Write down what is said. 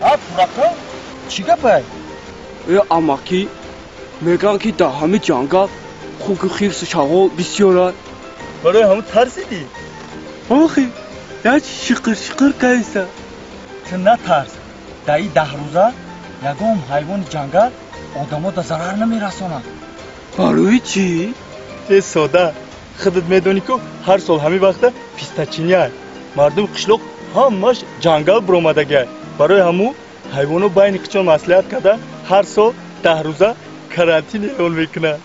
А пурака, чӣ гапай? Э, амакӣ, мегӯянд, ки дар ҳамин ҷангал хуку хирсу шағол бисёрад. Барои ҳамун тарсидӣ? Охи, як шиқир шиқир кайса. Ту натарс, дар ин 10 рӯза ягон ҳайвони ҷангал одамо да зарар намерасонад. Барои чӣ? Э, сода, худат медонӣ, ку ҳар сол ҳамин вақта пистачиняй, мардуми қишлоқ ҳамаш ҷангал биромадагиай. Барои ҳамун ҳайвоно байни қичон маслиҳат карда, ҳар сол 10 рӯза карантин эълон мекунанд.